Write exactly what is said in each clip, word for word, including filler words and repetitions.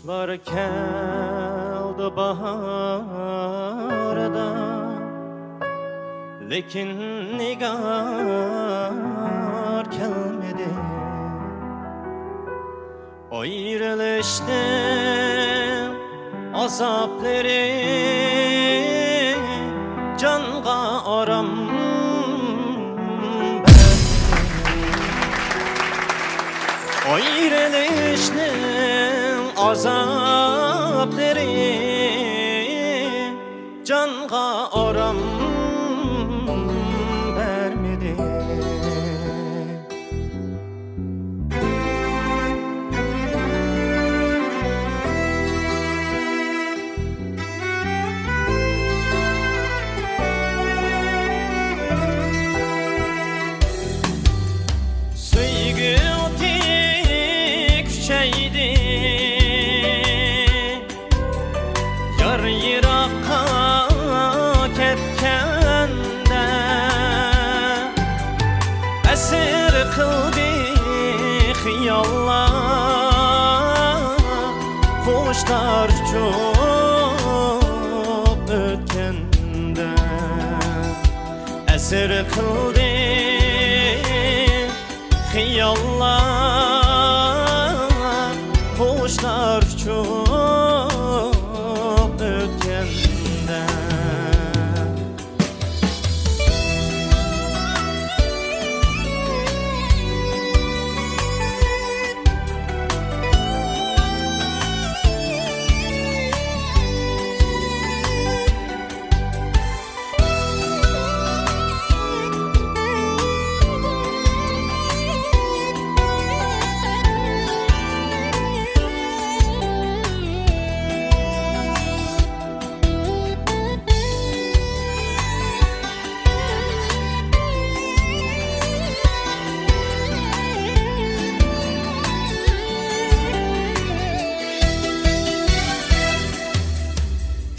قۇشلار كەلدى باھاردا، لېكىن نىگار كەلمىدى. ئايرىلىشنىڭ ئازابلىرى جانغا ئارام بەرمىدى. ئايرىلىشنىڭ ئازابلىرى جانغا ئارام بەرمىدى. سۆيگۈ ئوتى كۈچەيدى، يار يىراققا كەتكەندە. ئەسىر قىلدى خىياللار، قۇشلار ئۇچۇپ ئۆتكەندە. ئەسىر قىلدى خىياللار، قۇشلار ئۇچۇپ ئۆتكەندە.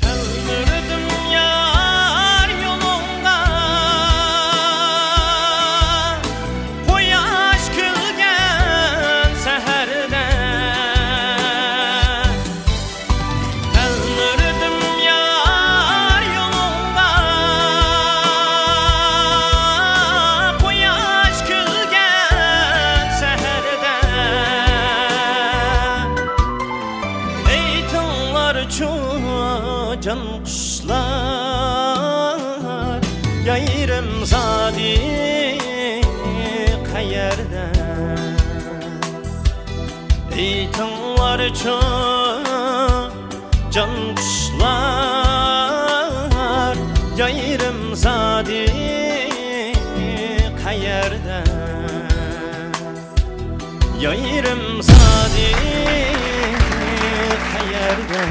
تەلمۈردۈم يار يولۇڭغا، قۇياش كۈلگەن سەھەردە. تەلمۈردۈم يار يولۇڭغا، قۇياش كۈلگەن سەھەردە. ئېيتىڭلارچۇ جان قۇشلار، يايرىم زادى قەيەردە؟ ئېيتىڭلارچۇ جان قۇشلار، يايرىم زادى قەيەردە؟ يايرىم زادى قەيەردە؟